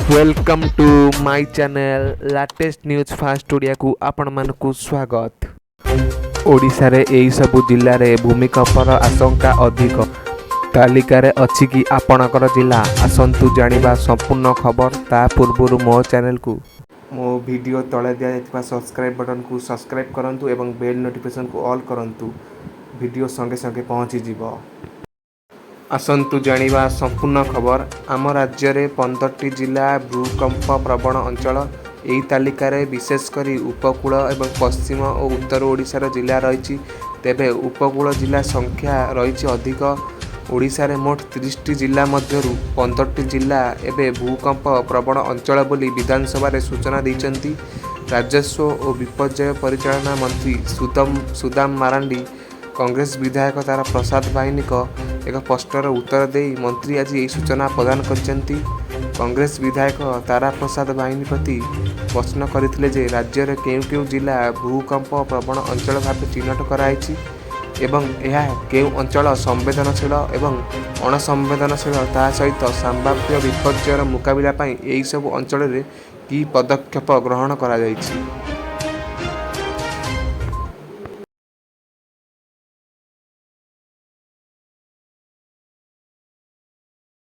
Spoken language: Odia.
Welcome to my channel Latest News First ଓଡ଼ିଆକୁ ଆପଣମାନଙ୍କୁ ସ୍ୱାଗତ। ଓଡ଼ିଶାରେ ଏହିସବୁ ଜିଲ୍ଲାରେ ଭୂମିକମ୍ପର ଆଶଙ୍କା ଅଧିକ। ତାଲିକାରେ ଅଛି କି ଆପଣଙ୍କର ଜିଲ୍ଲା? ଆସନ୍ତୁ ଜାଣିବା ସମ୍ପୂର୍ଣ୍ଣ ଖବର। ତା ପୂର୍ବରୁ ମୋ ଚ୍ୟାନେଲକୁ ମୋ ଭିଡ଼ିଓ ତଳେ ଦିଆଯାଇଥିବା ସବସ୍କ୍ରାଇବ୍ ବଟନକୁ ସବସ୍କ୍ରାଇବ୍ କରନ୍ତୁ ଏବଂ ବେଲ୍ ନୋଟିଫିକେସନକୁ ଅଲ୍ କରନ୍ତୁ। ଭିଡ଼ିଓ ସଙ୍ଗେ ସଙ୍ଗେ ପହଞ୍ଚିଯିବ। ଆସନ୍ତୁ ଜାଣିବା ସମ୍ପୂର୍ଣ୍ଣ ଖବର। ଆମ ରାଜ୍ୟରେ 15ଟି ଜିଲ୍ଲା ଭୂକମ୍ପ ପ୍ରବଣ ଅଞ୍ଚଳ। ଏହି ତାଲିକାରେ ବିଶେଷ କରି ଉପକୂଳ ଏବଂ ପଶ୍ଚିମ ଓ ଉତ୍ତର ଓଡ଼ିଶାର ଜିଲ୍ଲା ରହିଛି। ତେବେ ଉପକୂଳ ଜିଲ୍ଲା ସଂଖ୍ୟା ରହିଛି ଅଧିକ। ଓଡ଼ିଶାରେ ମୋଟ 30ଟି ଜିଲ୍ଲା ମଧ୍ୟରୁ 15ଟି ଜିଲ୍ଲା ଏବେ ଭୂକମ୍ପ ପ୍ରବଣ ଅଞ୍ଚଳ ବୋଲି ବିଧାନସଭାରେ ସୂଚନା ଦେଇଛନ୍ତି ରାଜସ୍ୱ ଓ ବିପର୍ଯ୍ୟୟ ପରିଚାଳନା ମନ୍ତ୍ରୀ ସୁଦାମ ମାରାଣ୍ଡି। କଂଗ୍ରେସ ବିଧାୟକ ତାରା ପ୍ରସାଦ ବାହିନୀଙ୍କ ଏକ ପ୍ରଶ୍ନର ଉତ୍ତର ଦେଇ ମନ୍ତ୍ରୀ ଆଜି ଏହି ସୂଚନା ପ୍ରଦାନ କରିଛନ୍ତି। କଂଗ୍ରେସ ବିଧାୟକ ତାରା ପ୍ରସାଦ ବାହିନୀପତି ପ୍ରଶ୍ନ କରିଥିଲେ ଯେ, ରାଜ୍ୟରେ କେଉଁ କେଉଁ ଜିଲ୍ଲା ଭୂକମ୍ପ ପ୍ରବଣ ଅଞ୍ଚଳ ଭାବେ ଚିହ୍ନଟ କରାଯାଇଛି ଏବଂ ଏହା କେଉଁ ଅଞ୍ଚଳ ସମ୍ବେଦନଶୀଳ ଏବଂ ଅଣସମ୍ବେଦନଶୀଳ, ତା ସହିତ ସମ୍ଭାବ୍ୟ ବିପର୍ଯ୍ୟୟର ମୁକାବିଲା ପାଇଁ ଏହିସବୁ ଅଞ୍ଚଳରେ କି ପଦକ୍ଷେପ ଗ୍ରହଣ କରାଯାଇଛି।